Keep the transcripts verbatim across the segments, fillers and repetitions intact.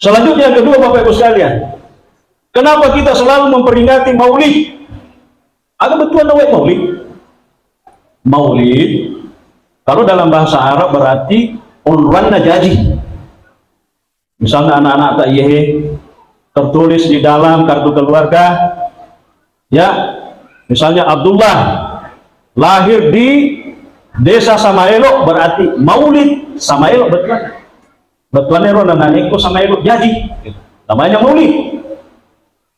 Selanjutnya, yang kedua, Bapak Ibu sekalian, kenapa kita selalu memperingati Maulid? Aga bettuanna wae Maulid? Maulid, kalau dalam bahasa Arab, berarti onroanna jaji. Misalnya anak-anak tak iye tertulis di dalam kartu keluarga, ya, misalnya Abdullah lahir di desa Samaelo, berarti Maulid Samaelo, betul? Bettuanna ro nanaekko Samaelo jaji. Namanya Maulid.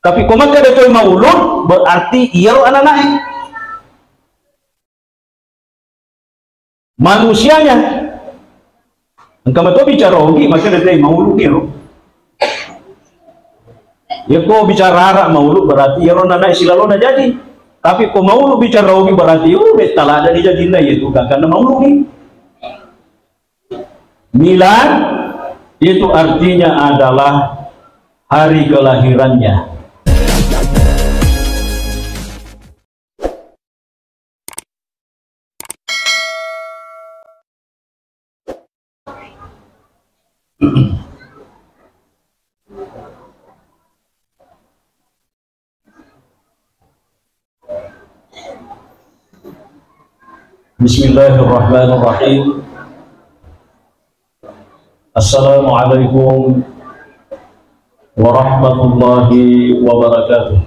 Tapi ko makkeda toi Maulud, berarti iyaro ananae. Manusianya. Engka mato bicara ogi, makkeda toi Maulud iyaro. Ya ko bicara ara Maulud, berarti iyaro nanae silalona jaji. Tapi ko Maulud bicara ogi, berarti, oh, bettalada di jajinna, yaitu kakana Maulud ni. Milad itu artinya adalah hari kelahirannya. Bismillahirrahmanirrahim. Assalamualaikum warahmatullahi wabarakatuh.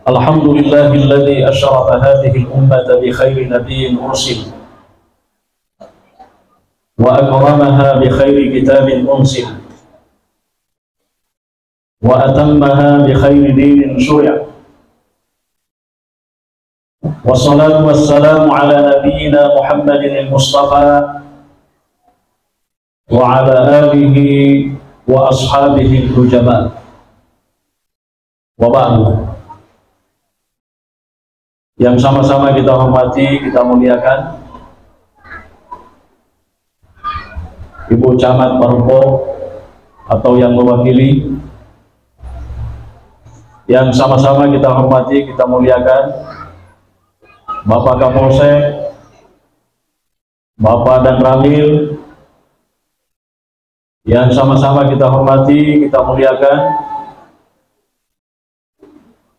Alhamdulillahilladzi asyrafa hadhil ummata bi khairi nabiyyin ursil. وأكرمها بخير كتاب أنزل، وأتمها بخير دين شرع، والصلاة والسلام على نبينا محمد المصطفى وعلى آله وأصحابه الكرماء. Wa ba'du. Yang sama-sama kita hormati, kita muliakan, Ibu Camat Pareppo atau yang mewakili, yang sama-sama kita hormati, kita muliakan, Bapak Kapolsek, Bapak Danramil, yang sama-sama kita hormati, kita muliakan,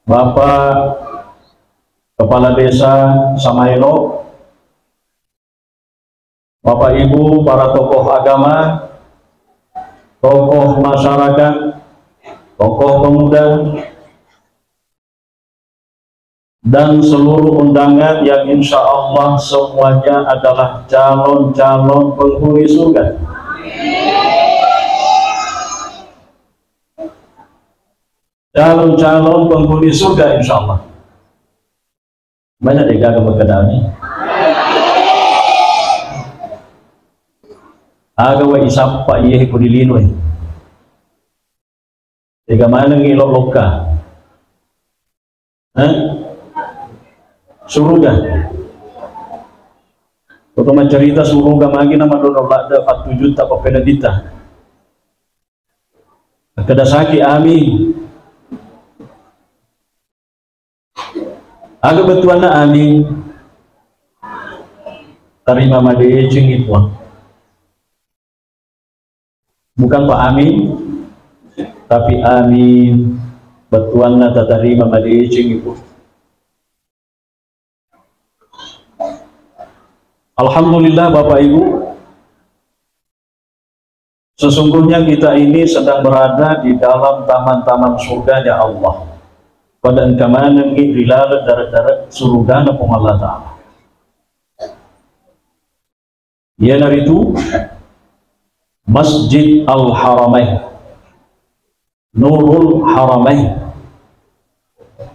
Bapak Kepala Desa Samaelo, Bapak Ibu para tokoh agama, tokoh masyarakat, tokoh pemuda, dan seluruh undangan yang insya Allah semuanya adalah calon-calon penghuni surga. Calon-calon penghuni surga, insya Allah. Banyak deh gaga berkedami. Aga wa isappa iye ko dilino e. Tega manengngi lo lokka. Hah? Suruga. Foto maccarita suruga magi na madono ladde patujutta pappeneddita. Akkeda saki amin. Aga bettuanna amin? Tarima madecengi Puang. Bukan Pak Amin, tapi amin. Bettuanna tatarima madecengi Puang. Alhamdulillah, Bapak Ibu, sesungguhnya kita ini sedang berada di dalam taman-taman surganya Allah. Pada engka manengngi ri laleng dare-dare surugana Puang Allah Ta'ala. Iyanaritu Masjid Al-Haramain, Nurul Haramain.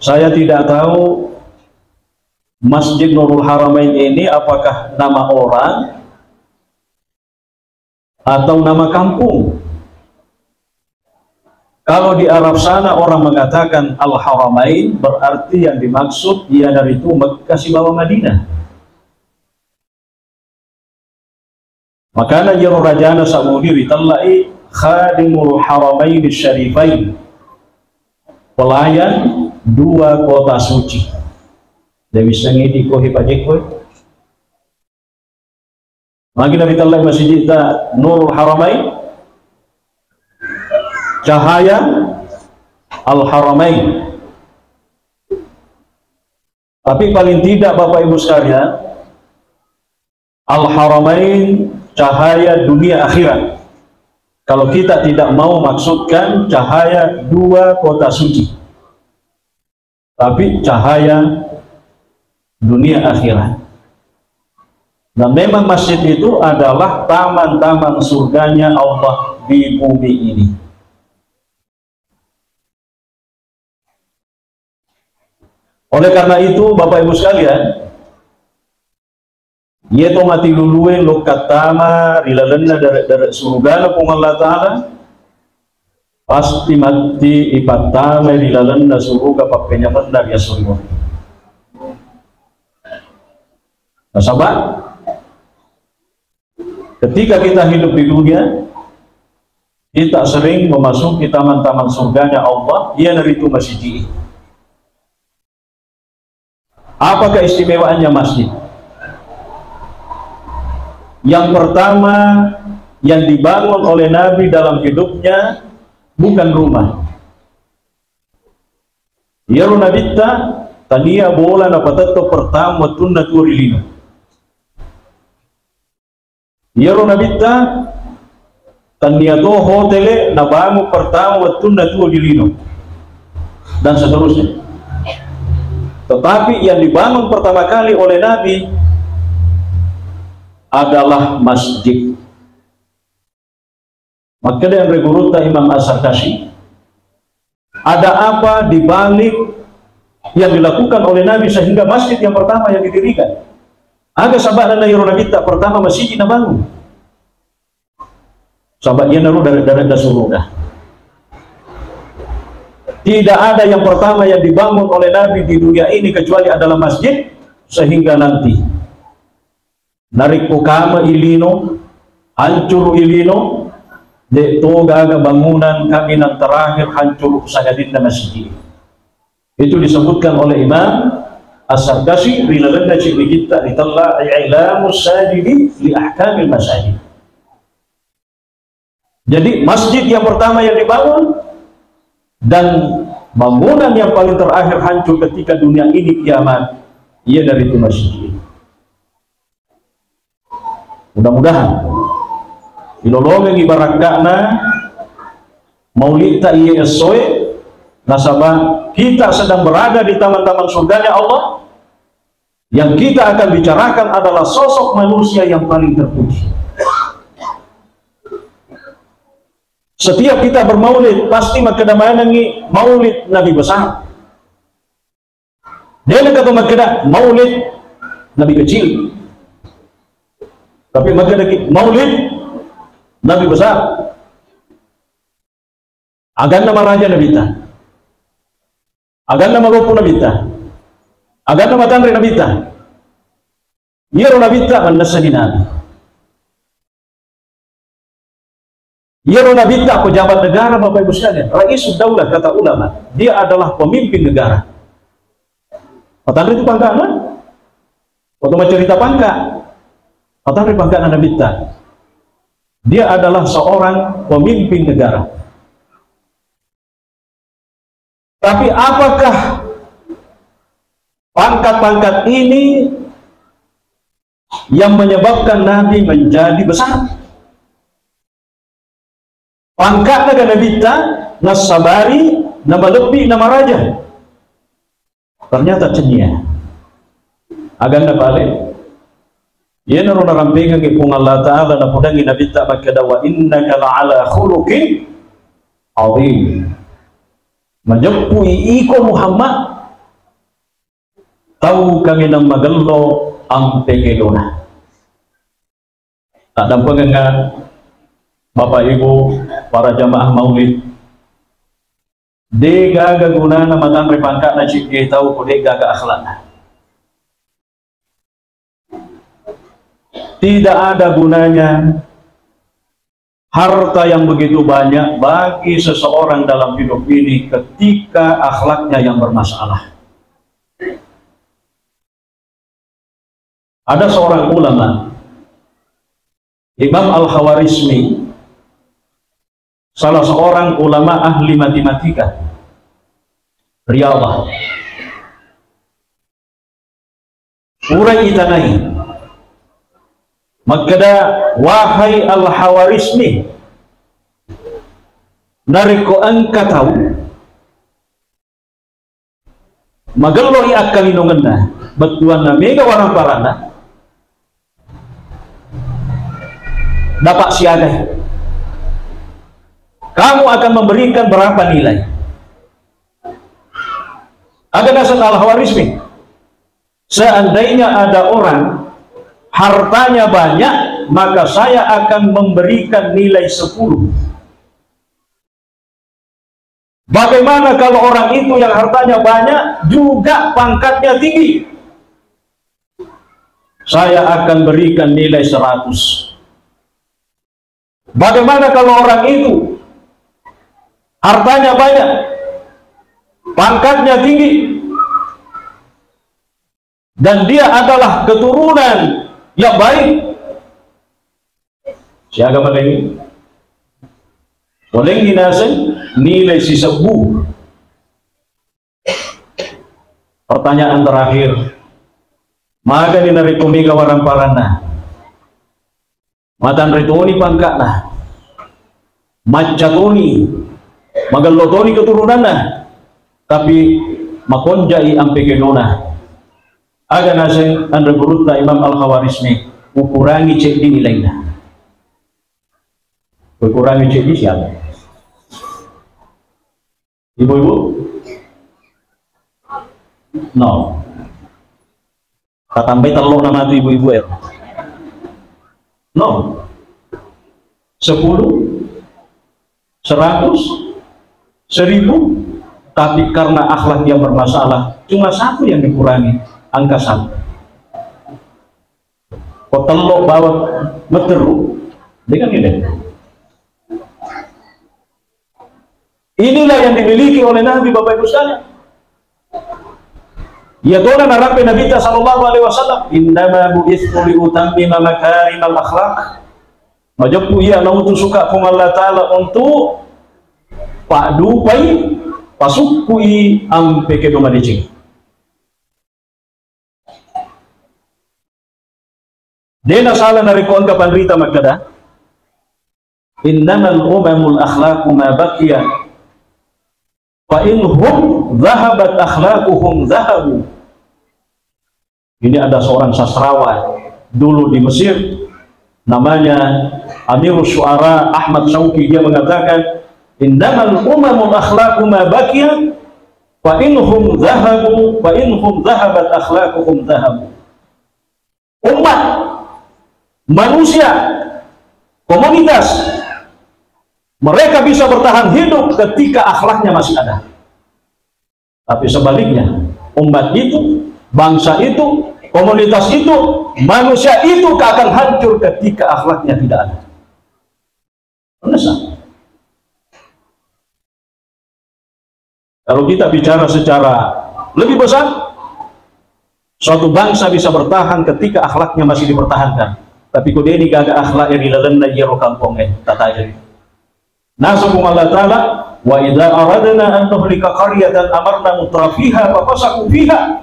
Saya tidak tahu Masjid Nurul Haramain ini apakah nama orang atau nama kampung. Kalau di Arab sana orang mengatakan Al-Haramain, berarti yang dimaksud iyanaritu Mekkah sibawa Madinah. Makana iyaro rajana Saudi ritellai Khadimul Haramain Syarifain, pelayan dua kota suci. Dewi sengidi kohi pajekko. Magi naritellai masijitta Nurul Haramain, cahaya Al-Haramain. Tapi paling tidak, Bapak Ibu sekalian, Al-Haramain, cahaya dunia akhirat. Kalau kita tidak mau maksudkan cahaya dua kota suci, tapi cahaya dunia akhirat. Dan memang masjid itu adalah taman-taman surganya Allah di bumi ini. Oleh karena itu, Bapak Ibu sekalian, iye to matilulue lokka tama ri lalenna dere'-dere' surugana Puang Allah Ta'ala, pasti matti ipattamai ri lalenna suruga pappenyamenna ri esso ri wenni. Nasaba, ketika kita hidup di dunia, kita sering memasuki taman-taman surganya Allah, iyanaritu masjid. Apa keistimewaannya masjid? Yang pertama, yang dibangun oleh Nabi dalam hidupnya bukan rumah. Iyaro Nabitta tania bola napatetto pertama wettunna tuo ri lino. Iyaro Nabitta tania to hotele nabangun pertama wettunna tuo di lino, dan seterusnya. Tetapi yang dibangun pertama kali oleh Nabi adalah masjid. Makkeda anre gurutta Imam As-Sarkashi, ada apa di balik yang dilakukan oleh Nabi sehingga masjid yang pertama yang didirikan? Aga saba'na na iyaro Nabitta pertama masjid nabangun? Saba' iyanaro dare-dare da suruga. Tidak ada yang pertama yang dibangun oleh Nabi di dunia ini kecuali adalah masjid, sehingga nanti narekko kama i lino, hancuru i lino, de' to gaga bangunan kaminang terakhir hancuru sangadinna masjid. Itu disebutkan oleh Imam As-Sarkashi ri lalenna ciddi kitta ritella I'lamus Sajidi li Ahkamil Masajid. Jadi, masjid yang pertama yang dibangun dan bangunan yang paling terakhir hancur ketika dunia ini kiamat, iyanaritu masjid. Mudah-mudahan ilolongengngi barakka'na maulitta iye essoe, nasaba kita sedang berada di taman-taman surganya Allah. Yang kita akan bicarakan adalah sosok manusia yang paling terpuji. Setiap kita bermaulid, pasti makkeda manengngi maulid Nabi besar. De' nengka to makkeda maulid Nabi kecil. Tapi makkedaki maulid Nabi besar. Aganna maraja Nabitta. Aganna maloppo Nabitta. Aganna matanre Nabitta. Iyaro Nabitta mannessani Nabi. Iyaro Nabitta pejabat negara, Bapak Ibu sekalian, Raisud Daulah, kata ulama, dia adalah pemimpin negara. Matanre tu pangka'na? Atau maccarita pangka'? Matanre pangka'na Nabitta. Dia adalah seorang pemimpin negara. Tapi apakah pangkat-pangkat ini yang menyebabkan Nabi menjadi besar? Pangka'na ga Nabitta nassabari namalebbi namaraja? Ternyata cennia. Aganna pale. Iyanaro narampengengngi Puang Allah Ta'ala, napodangngi Nabitta makkeda, "Wa innaka la'ala khuluqin azim." Majeppui iko Muhammad, tau kaminang magello ampe kelona. Taddampengengnga Bapak Ibu para jamaah maulid, de' gaga gunana matanre pangka'na cigge tau ko de' gaga akhlakna. Tidak ada gunanya harta yang begitu banyak bagi seseorang dalam hidup ini ketika akhlaknya yang bermasalah. Ada seorang ulama, Imam Al-Khawarizmi, salah seorang ulama ahli matematika, riyadhah. Purai itanai. Makkeda, "Wahai Al-Khawarizmi, narekko engka tau magelloi akkalinongenna, bettuanna mega waramparanna, dapat siagai. Kamu akan memberikan berapa nilai?" Aga naseng Al-Khawarizmi? Seandainya ada orang hartanya banyak, maka saya akan memberikan nilai sepuluh. Bagaimana kalau orang itu yang hartanya banyak juga pangkatnya tinggi? Saya akan berikan nilai seratus. Bagaimana kalau orang itu hartanya banyak, pangkatnya tinggi, dan dia adalah keturunan yang baik? Siaga malengngi? Malengngi naseng nilai sisebbu. Pertanyaan terakhir, magani narekko mega waramparanna? Matanre toni pangka'na, macca toni, magello toni keturunanna, tapi makonja'i ampe kedona. Aga naseng anre gurutta Imam Al-Khawarizmi, ukurangi ceddi nilaina. Ukurangi ceddi siapa? Ibu-ibu? No. Tatambai tello na matu ibu-ibu ero. No. Sepuluh, seratus, seribu, tapi karena akhlak yang bermasalah, cuma satu yang dikurangi, angka satu. Ko tello bawang metteru, dengan ini. Inilah yang dimiliki oleh Nabi, Bapak Ibu sekalian. Iya tona narape Nabi ta sallallahu alaihi wasallam, "Innama bu'itsu li utammima makarimal akhlak." Majeppu iya nautusuka Puang Allah Ta'ala untuk paddupai, pasukkui ampe kedo madeceng. Dena sala narekko engka panrita makkeda, "Innamal umamul akhlaqu ma baqiya, fa in hum dhahabat akhlaquhum dhahabu." Ini ada seorang sastrawan dulu di Mesir, namanya Amirus Syu'ara Ahmad Syauqi, dia mengatakan, "Innamal umamul akhlaqu ma baqiya, fa in hum dhahabu, fa in hum dhahabat akhlaquhum dhahabu." Umat, manusia, komunitas, mereka bisa bertahan hidup ketika akhlaknya masih ada. Tapi sebaliknya, umat itu, bangsa itu, komunitas itu, manusia itu akan hancur ketika akhlaknya tidak ada. Menyesal. Kalau kita bicara secara lebih besar, suatu bangsa bisa bertahan ketika akhlaknya masih dipertahankan. Tapi ko deni gaga akhlak ri lalenna iyaro kampongnge, tatajeng. Naseng Puang Allah Ta'ala, "Wa idza aradna an nuhlika qaryatan amarna mutrafiha fa fasaqu fiha."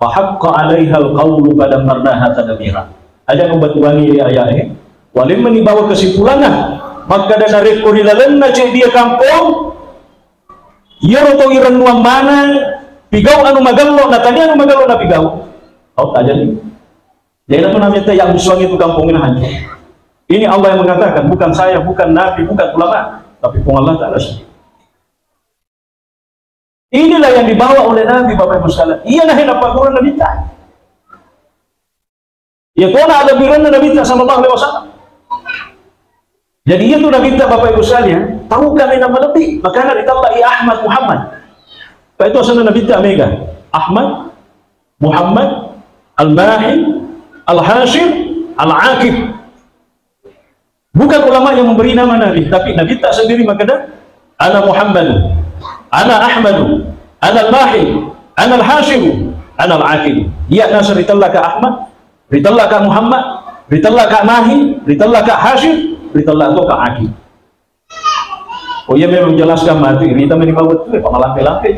Fahaqqa 'alaihal qawlu fadammarnaha tadmira. Aja' mubatuangi ri aya'e. Walemmenni bawa kesimpulanna. Makkeda narekko ri lalenna ceddia kampong, iyaro tau irennuang maneng, pigau anu magello, na tania anu magello napigau. Au tajani. Jadi itu namanya yang musuhan itu kampung ini hancur. Ini Allah yang mengatakan, bukan saya, bukan nabi, bukan ulama, tapi Puang Allah Ta'ala sendiri. Inilah yang dibawa oleh Nabi, Bapak Ibu sekalian. Iya, nah, napaguru Nabi ta. Iya, kona ada biranna Nabi ta sallallahu alaihi wasallam. Jadi itu Nabi ta, Bapak Ibu sekalian, tahu kami nama lebih. Makanya ditambah, "Ya Ahmad Muhammad." Pak itu asal Nabi ta mega. Ahmad, Muhammad, Al-Mahi, Al-Hasyir, Al-Aqib. Bukan ulama yang memberi nama Nabi, tapi Nabi ta sendiri makkeda, "Ana Muhammad, ana Ahmadu, ana Al-Mahi, ana Al-Hasyiru, ana Al-Aqibu." Iya naseng ritellaka Ahmad, ritellaka Muhammad, Ritella ka Mahi, ritella ka Hasyim, ritella to ka Aqib. Oh iya, memang jelaskan mati, rita meni bawettu, eh, pamalampe-lampe.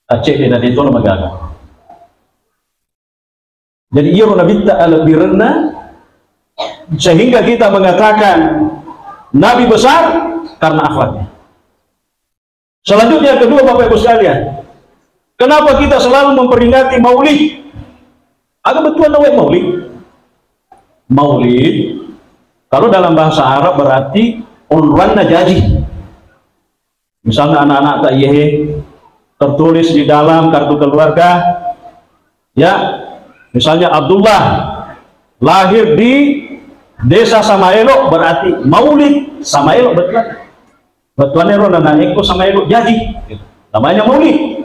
Acce de na de to na magaga. Jadi, iyaro Nabitta alebbirenna, sehingga kita mengatakan Nabi besar karena akhlaknya. Selanjutnya, yang kedua, Bapak Ibu sekalian, kenapa kita selalu memperingati Maulid? Aga bettuanna wae Maulid? Maulid, kalau dalam bahasa Arab, berarti onroanna jaji. Misalnya anak-anak ta iyehe tertulis di dalam kartu keluarga, ya, misalnya Abdullah lahir di desa Samaelo, berarti Maulid Samaelo, betul? Bettuanna ro nanaekko Samaelo jaji, namanya Maulid.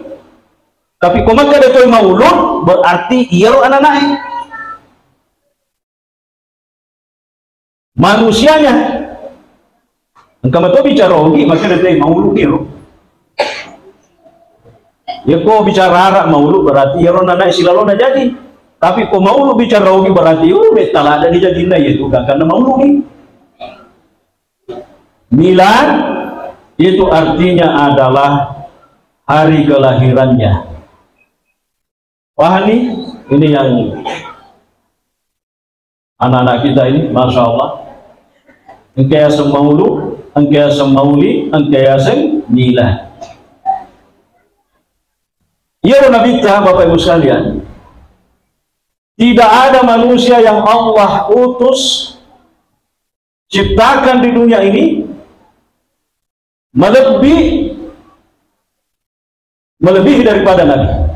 Tapi ko makkeda toi Maulud, berarti iyaro ananae. Manusianya. Engka mato bicara Ogi, makkeda toi Maulud iyaro. Ya ko bicara Arab Maulud, berarti iyaro nanae silalona jaji. Tapi ko Maulud bicara Ogi, berarti, uh, betta ladani jajinna, iya tu gangkanna Maulud ni. Milad itu artinya adalah hari kelahirannya. Paham ni? Ini yang anak-anak kita ini, Masya Allah. Engka yaseng Maulud, engka yaseng Maulid, engka yaseng Milad. Iyaro Nabitta, Bapak Ibu sekalian, tidak ada manusia yang Allah utus, ciptakan di dunia ini, malebbi, melebihi daripada Nabi.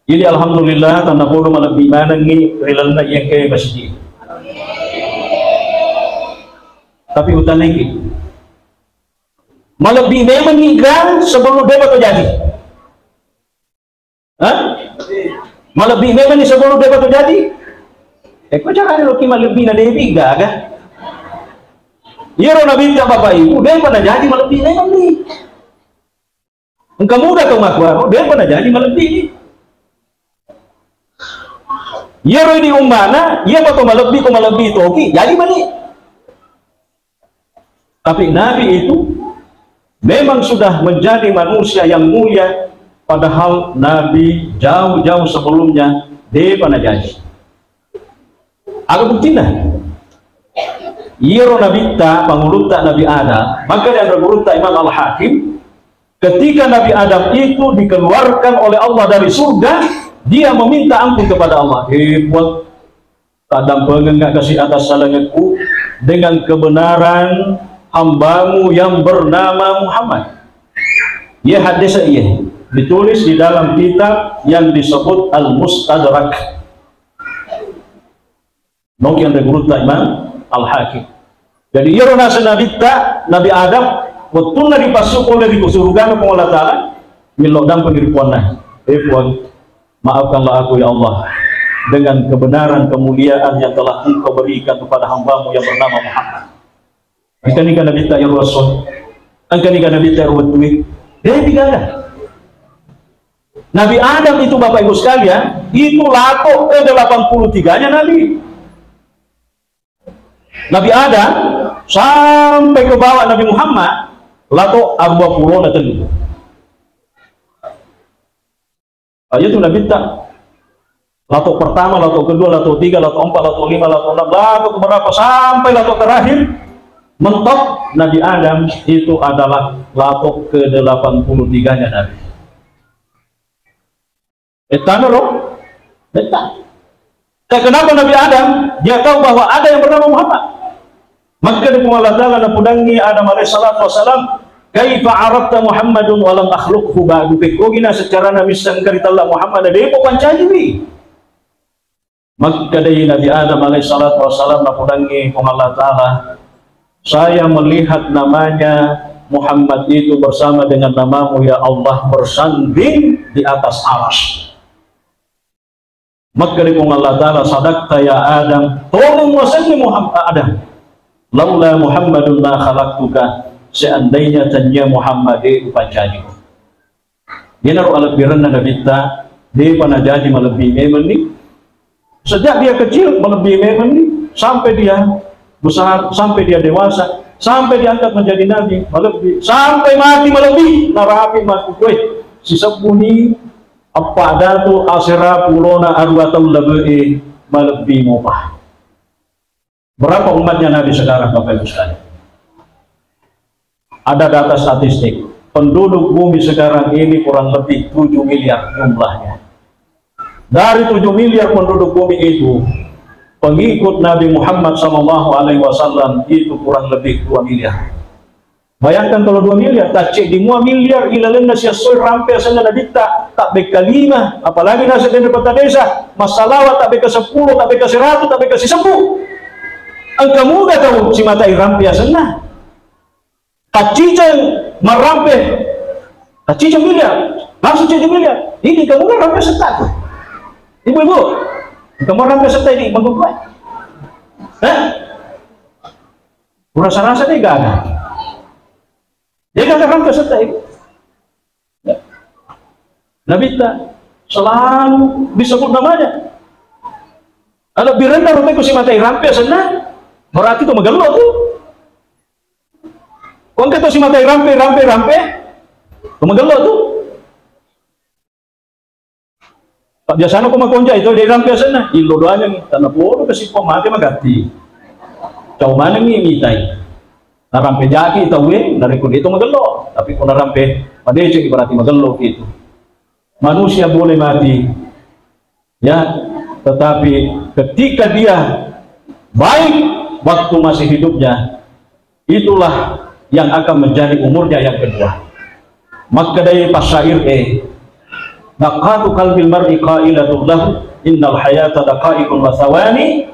Jadi, alhamdulillah, tanna podo malebbi manengngi ri lalenna iya engkae masigi. Tapi utannaiki, malebbi memengngi ga sebelum depa to jadi? Hah? Malebbi memengngi sebelum depa to jadi? Eko carana loki malebbi na depa gaga. Iyaro Nabitta, Bapak Ibu, depa na jadi, malebbi memengngi. Engka muda to makkuaro, depa na jadi malebbi ni. Iyaro idi ummana, iyapa to malebbi ko malebbi toki, jadi mani. Tapi Nabi itu memang sudah menjadi manusia yang mulia, padahal Nabi jauh-jauh sebelumnya depa na jadi. Aga buktina? Iyaro Nabitta, pangulutta Nabi Adam, maka di anre gurutta Imam Al-Hakim, ketika Nabi Adam itu dikeluarkan oleh Allah dari surga, dia meminta ampun kepada Allah. Eh, Puang, taddampengengnga kasi atas salangekku dengan kebenaran hambamu yang bernama Muhammad. Iya haddese iya ditulis di dalam kitab yang disebut Al-Mustadrak. Nongki anre gurutta Imam Al-Hakim. Jadi, iyaro naseng Nabitta, Nabi Adam, wettunna ripassu pole ri surugana Puang Allah Ta'ala, millau dampeng ri Puanna. Eh, Puang, maafkanlah aku, ya Allah, dengan kebenaran kemuliaan yang telah Engkau berikan kepada hambamu yang bernama Muhammad. Engkanika Nabitta iyaro esso? Engkanika Nabitta iyaro wettue? Depi gaga. Nabi Adam itu, Bapak Ibu sekalian, itu lato ke delapan puluh tiganya Nabi. Nabi Adam sampai ke bawah Nabi Muhammad, lato aruwa pulona tellu. Ah, iya tu Nabitta. Lato pertama, lato kedua, lato tiga, lato empat, lato lima, lato enam, lato keberapa, sampai lato terakhir, mentok Nabi Adam itu adalah lato ke delapan puluh tiganya Nabi. Ettana ro? Betta. Tapi kenapa Nabi Adam, dia tahu bahwa ada yang bernama Muhammad? Maka di Puang Allah Ta'ala napudangi Adam alaihi salatu wassalam, "Kaifa arafta Muhammadun wa lam akhluqhu ba'du?" Pekkogi na secara Nabi sangkaritalla Muhammad, de' upancajiwi. Maka dari Nabi Adam alaihi salatu wassalam napudangi Puang Allah Ta'ala, "Saya melihat namanya Muhammad itu bersama dengan namamu, ya Allah, bersanding di atas aras." Makkeda Puang Allah Ta'ala, "Sadaqta ya Adam, tolong wasenni Muhammad Adam. Laula Muhammadun ma khalaqtuka, seandainya tania Muhammad de' upancaji." Iyanaro alebbirenna Nabitta, de'pa najaji malebbi memenni. Sejak dia kecil, melebbi memang ni, sampai dia besar, sampai dia dewasa, sampai diangkat menjadi nabi, melebbi, sampai mati melebbi, narapi makkukue, sisebbu ni, eppa datu asera pulona arua taung lebbi, melebbi mopa. Berapa umatnya Nabi sekarang, Bapak Ibu sekalian? Ada data statistik, penduduk bumi sekarang ini kurang lebih tujuh miliar jumlahnya. Dari tujuh miliar penduduk bumi itu, pengikut Nabi Muhammad sallallahu alaihi wasallam itu kurang lebih dua miliar. Bayangkan kalau dua miliar, tacce di mua miliar ilalenna siassoi rampe asenna nabitta, tabbekka lima, apalagi naseng denre petta desa, massalawa tabbekka seppulo, tabbekka seratus, tabbekka sisebbu. Engka muga tau simatai rampe asenna. Kacciceng marrampe, kacciceng miliar, langsung ciceng miliar. Ini kamu kan rampe setta. Ibu-ibu, kamu rampe setta ini, bangku kuat. Eh? Rasa-rasa deh gak ada. Dia gak ada rampe setta ini. Ya. Nabitta selalu disebut namanya. Ada birenna rupanya ku simatai rampe asenna, berarti itu magello tu. Ko engka to simatai rampe, rampe, rampe, to magello tu. Pak biasana ko makonja itu de rampe asenna, illo doanya ni, tanah podo kasi pemate magatti. Cau manengi mitai. Narampe jaki tauwe, narekko de to magello. Tapi ko narampe madeceng berarti magello itu. Manusia boleh mati, ya, tetapi ketika dia baik waktu masih hidupnya, itulah yang akan menjadi umurnya yang kedua. Makkedai pasyair e, "Daqatu qalbil mar'i qailatun lahu, innal hayata daqaiqun wa thawani,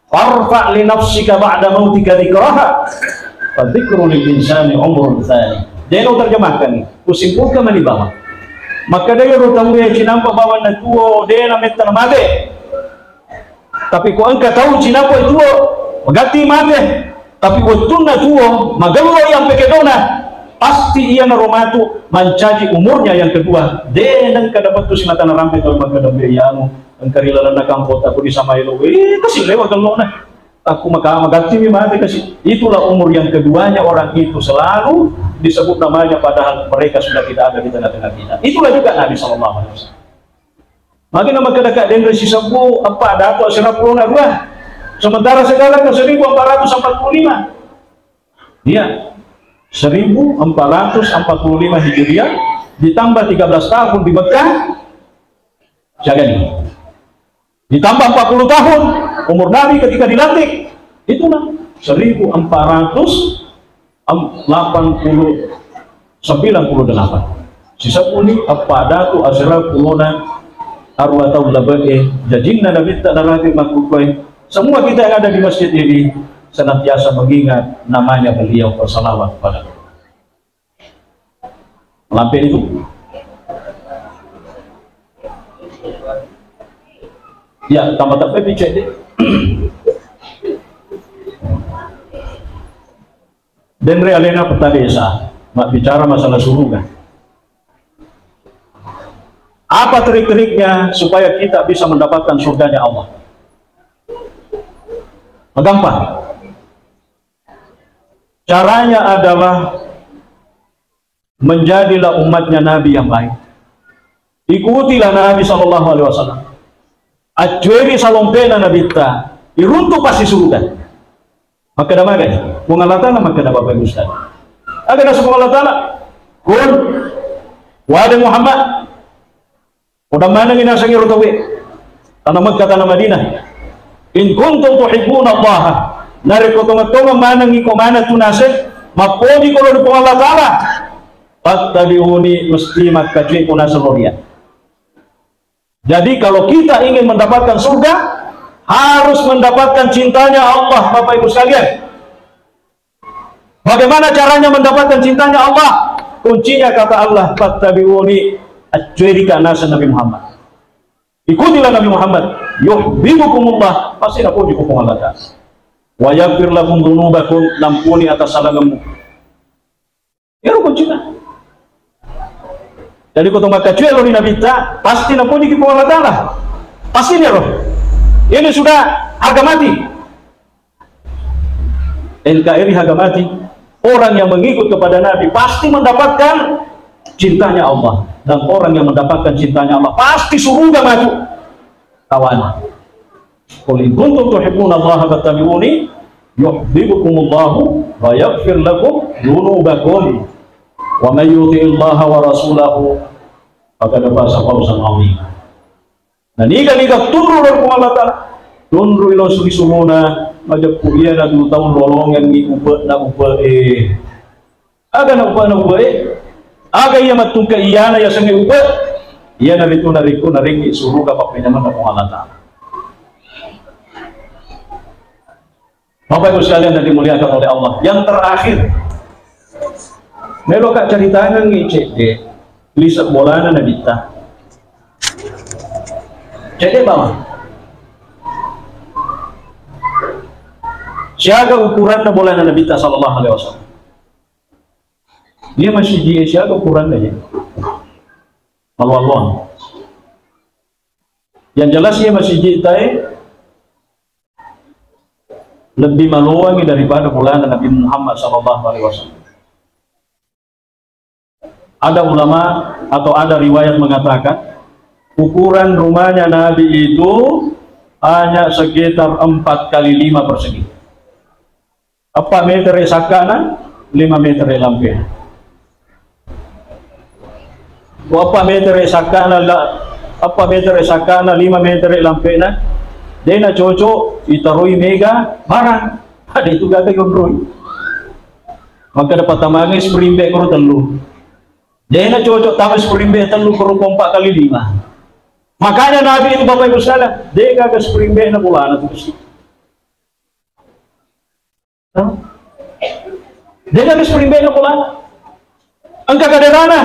farfa' li nafsika ba'da mautika dzikraha, fa dzikru lil insani umrun tsani." Deno terjemahkan, kusimpulkan mani bahwa. Makkedai ro tauwe cinampa bawang natuo, dena metta namate. Tapi ko engka tau cinapoi tuo, magatti mate. Tapi wettunna tuo, magello yang pekedona, pasti iyanaro matu mancaji umurnya yang kedua. De nengka dapat tu simata narampe tau makkeda, "Be, iyanu engka ri lalenna kampong takku di Samaelo, eh, kasi lewa gellona." Takku maka magatti mi mate kasi. Itulah umur yang keduanya orang itu selalu disebut namanya padahal mereka sudah tidak ada di tengah-tengah kita. Itulah juga Nabi sallallahu alaihi wasallam. Magi na makkeda ka denre sisebbu eppa datu asera pulona dua. Sementara sekarang kan seribu empat ratus empat puluh lima. Iya. Seribu empat ratus empat puluh lima Hijriah ditambah tiga belas tahun di Mekah. Siaga ni. Ditambah empat puluh tahun umur Nabi ketika dilantik. Itulah seribu empat ratus delapan puluh, sembilan puluh delapan. Sisebbu ni eppa datu asera pulona arua taung lebbi, jajinna Nabitta narapi makkukue. Semua kita yang ada di masjid ini senantiasa mengingat namanya beliau, bersalawat kepada beliau. Lampe itu. Ya, tambah tapi picek deh. Denre alena peta desa, mabbicara masalah surga. Apa trik-triknya supaya kita bisa mendapatkan surganya Allah? Gampang. Caranya adalah menjadilah umatnya Nabi yang baik. Ikutilah Nabi sallallahu alaihi wasallam. Accueri salompena Nabitta, iruntu pasti surga. Makkeda magai Puang Allah Ta'ala, makkeda Bapak Ibu sekalian. Aga naseng Puang Allah Ta'ala, "Qul," wahai Muhammad, poda manengi naseng iro tauwe, tana Mekkah, tana Madinah. "In kuntum tuhibbunallaha," narekko tongeng-tongeng manengi ko maneng tu naseng, mappoji ko lao ri Puang Allah Ta'ala, "fattabi'uni," mesti makkacue ko naseng lao ri ia. Jadi, kalau kita ingin mendapatkan surga, harus mendapatkan cintanya Allah, Bapak Ibu sekalian. Bagaimana caranya mendapatkan cintanya Allah? Kuncinya kata Allah, "Fattabi'uni," accuerika naseng Nabi Muhammad. Ikutilah Nabi Muhammad, "yuhibbukumullah," pasti napoji ko Puang Allah Ta'ala. "Wa yaghfir lakum dzunubakum," nampuni atassalangemmu. Iyaro kuncina. Jadi, ko to makkacue lao ri Nabitta, pasti napojiki Puang Allah Ta'ala. Pasti ni ro. Ini sudah harga mati. N K R I harga mati. Orang yang mengikut kepada Nabi pasti mendapatkan cintanya Allah. Dan orang yang mendapatkan cintanya Allah pasti surga masuk. Kawan. Qul in kuntum tuhibbunallaha fattabi'uni yuhibbukumullahu wa yaghfir lakum dzunubakum. Wa may yuti'illaha wa rasulahu faqad faza fawzan 'azima. Nah, niga-niga tunru dari Puang Allah Ta'ala, tunru ilo suri-suruna, majeppu iyana tu tau lolongengngi upe'na upe'e. Aga na upe'na upe'e? Aga iya mattungke iyana yasengnge upe'? Iyana ritu narekko narekki suruga pappenyamenna Puang Allah Ta'ala. Bapak Ibu sekalian yang dimuliakan oleh Allah, yang terakhir, meloka caritangengngi cedde lise bolana Nabitta. Cedde bawang. Siaga ukuranna bolana Nabitta sallallahu alaihi wasallam? Dia masih di siaga ukuranna ya? Malu-maluang. Yang jelas iya masijid tae lebih maloangi daripada bolana Nabi Muhammad sallallahu alaihi wasallam. Ada ulama atau ada riwayat mengatakan ukuran rumahnya Nabi itu hanya sekitar empat kali lima persegi. Eppa metere sakkana, lima metere lampe. Ko eppa metere sakkana la, eppa metere sakkana, lima metere lampena, dena cocok itaroi mega barang. Ada itu gaga yonroi. Maka dapat tamangi spring bed koro tellu. Dena cocok tamu spring bed tellu koro empat kali lima. Makanya Nabi itu Bapak Ibu sekalian, dega ke spring bed na bolana tu besi. Hah? Dega ke spring bed na bolana. Engka kaderana.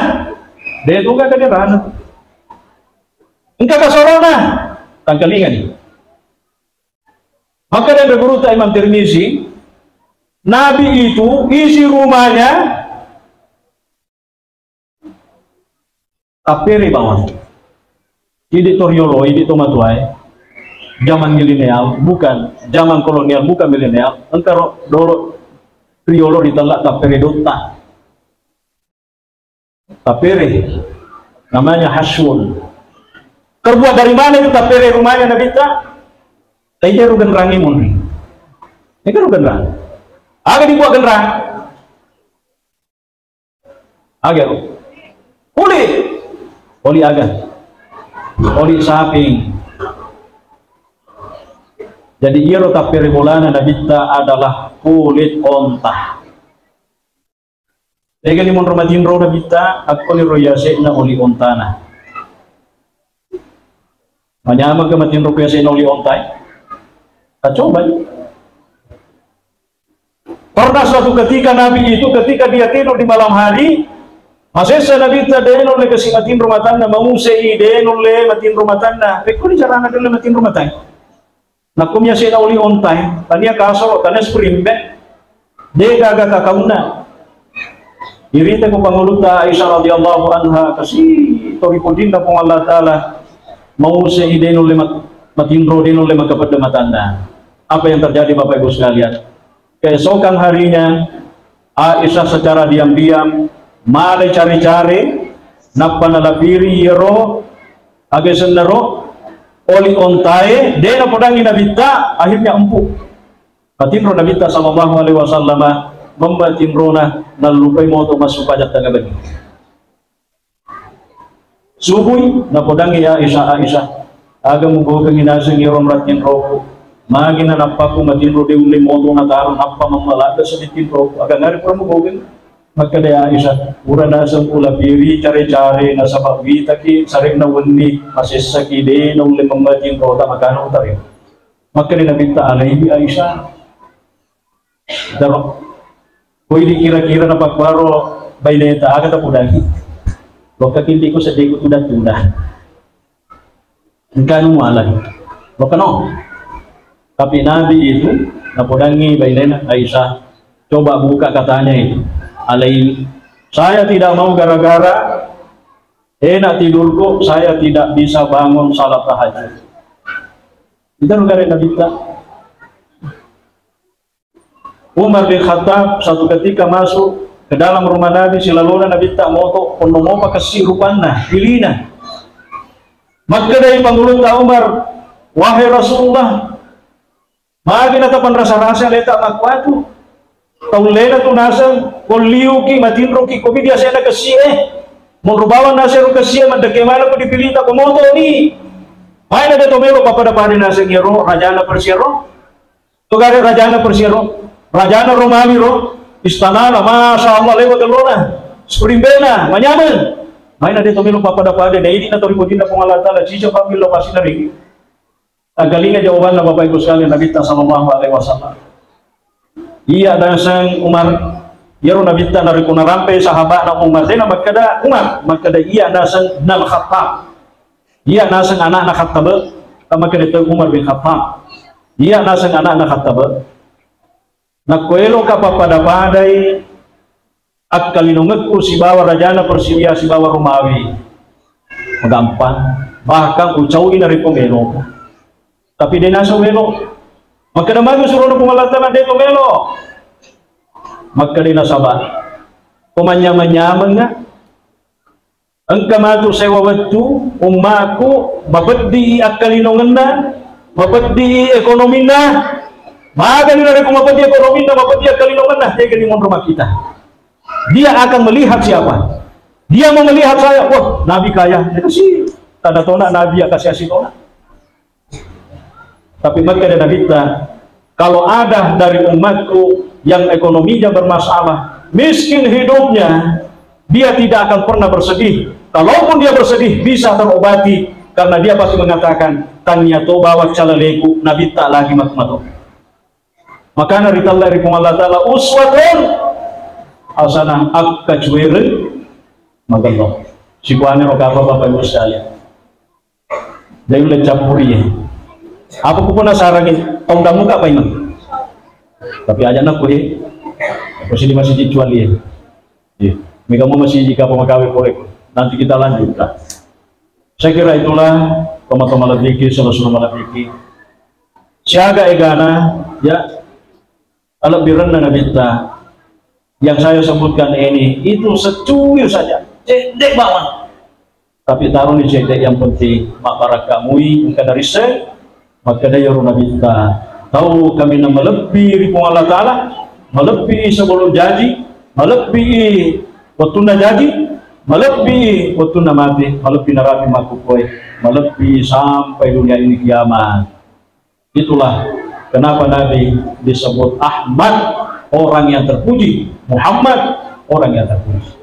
Dega tu engka kaderana. Engka kasorona. Tangkalinga ni. Maka dari guru ta Imam Tirmizi, Nabi itu isi rumahnya Tappere bawang. Idi to riolo, idi to matuae. Zaman milenial, bukan. Zaman kolonial, bukan milenial. Engka ro, dolo riolo ritella tappere dotta. Tappere. Namanya hasyun. Terbuat dari mana itu tappere rumahnya Nabitta? Taijero genrangi munri. Ini kan genrang. Aga dibuat genrang? Aga ro? Kulit. Oli aga? Oli saping. Jadi iyaro tappere bolana Nabitta adalah kulit onta. Tegani monro matinro Nabitta, akkoni ro yase'na oli ontana. Manyameng ke matinro ku yase'na oli ontae? Tacobai. Pernah suatu ketika Nabi itu, ketika dia tidur di malam hari, masessa Nabitta de' nulle kasi matinro matanna, mausei de' nulle matinro matanna. Pekkoni carana de' nulle matinro matai? Nakko miase'na oli ontae, tania kasoro, tania spring bed, de' gaga kakaunna. Irita ko pangulutta Aisyah radhiyallahu anha, kasi tori pojinna Puang Allah Ta'ala, mausei de' nulle mat-, matinro de' nulle makapedde matanna. Apa yang terjadi Bapak Ibu sekalian? Keesokan harinya, Aisyah secara diam-diam malai care-care, nappa nalapiri iyaro, aga sennaro, oli ontae, de' napodangi Nabitta, akhirnya empuk. Matinro Nabitta sallallahu alaihi wasallam, memma tinrona, nallupai moto massu pajak tengah benni. Subui, napodangi Aisyah, Aisyah, aga mugaukengngi naseng iyaro matinroku? Magi nanappaku matinro de' ulle moto nataro nappa mammaladde' seddi tinroku, aga nare pura mugaukeng? Makkeda Aisyah, pura naseng ulapiri care-care nasaba witaki sarenna wenni masessaki de' naulle mammatinrota makana utare. Makkeda Nabitta alaihi Aisyah. Daro. Koi dikira-kira napakkuaro baineta aga tapodangi. Lokka kintiku seddiku tuda-tuda. Engkanu mualai. Lokka no. Tapi Nabi itu napodangi bainena Aisyah. Coba buka katanya itu. Alaihi. Saya tidak mau gara-gara enak tidurku, saya tidak bisa bangun salat tahajud. Ita nugare Nabitta. Umar bin Khattab satu ketika masuk ke dalam rumah Nabi, silalona Nabitta moto, ponno mopa kessi rupanna, pilina. Makkedai pangulutta Umar, "Wahai Rasulullah, magi natapanrasa-rasa leta makkuatu? Taullena tu naseng, kolliuki, matinroki, komi biasana kessie. Monro bawang naseng ro kessie, maddekke maneng ko dipilita, ko moto ni." Maina de to melo pappada-pada naseng ero, rajana Persia ro. Togare rajana Persia ro, rajana Romawi ro, istanana, masya Allah, lewa gellona, spring bed-na, manyameng. Maina de to melo pappada-pada, na idi na to ripojinna Puang Allah Taala, cica pamillo pasti nari. Taggalinga jawabanna Bapak Ibu sekalian Nabitta sallallahu alaihi wasallam. Iya naseng Umar, iyaro Nabitta narekko narampe sahabatna Umar, dena makkeda Umar, makkeda iya naseng nal Khattab. Iya naseng anakna Khattab, tamakkeda to Umar bin Khattab. Iya naseng anakna Khattab. Nakko eloka pappada-padai akkalinongekku sibawa rajana Persia sibawa Romawi, magampang. Bahkan ucaui narekko meloka. Tapi de naseng melo. Makkeda magi surona Puang Allah Taala de to melo. Makkeda nasaba ko manyameng-nyamengnga. Engka matu sewa wettu, ummaku, mapeddi akkalinongenna, mapeddi ekonominna. Magani narekko mapeddi ekonominna, mapeddi akkalinongenna, tegani monro makkita. Dia akan melihat siapa. Dia mau melihat saya, wah, Nabi kaya, itu sih tanda tona Nabi ya kasih asih tona. Tapi makkeda Nabitta, kalau ada dari umatku yang ekonominya bermasalah, miskin hidupnya, dia tidak akan pernah bersedih. Kalaupun dia bersedih, bisa terobati karena dia pasti mengatakan, "Tania to bawang calaleku, Nabitta lagi mak-, mato." Makana ritella ri Puang Allah Taala uswatun hasanah, akkacuereng magello. Sikuane ro kapa Bapak Ibu sekalian. Dai ulle campuri, ya. Apa ku penasaran, ya? Tau damu ka paimeng. Tapi aja nak ku, ya. Aku sini masih dicuali, ya. Iya. Mega mau masih jika pemakawe korek. Nanti kita lanjutkan. Saya kira itulah teman-teman lebih, saudara-saudara lebih. Siaga egana, ya. Alebbirenna Nabitta yang saya sebutkan ini, itu secuil saja, cedde bawang. Tapi taroni cedde, yang penting mabbarakka mui engka narisseng. Makkeda iyaro Nabitta, tau kaminang malebbi ri Puang Allah Taala, malebbi sebelum jaji, malebbi wettunna jaji, malebbi wettunna mate, malebbi narapi makkukkoe, malebbi sampai dunia ini kiamat. Itulah kenapa Nabi disebut Ahmad, orang yang terpuji, Muhammad, orang yang terpuji.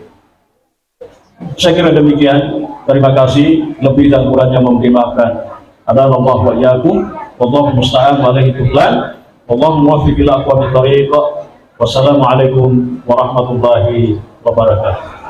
Saya kira demikian. Terima kasih. Lebih dan kurangnya mohon dimaafkan. Hadanallahu wa iyyakum. Wallahu musta'an wa alaihi tuklan. Wallahu muwaffiq ila aqwamit thariq. Wassalamualaikum warahmatullahi wabarakatuh.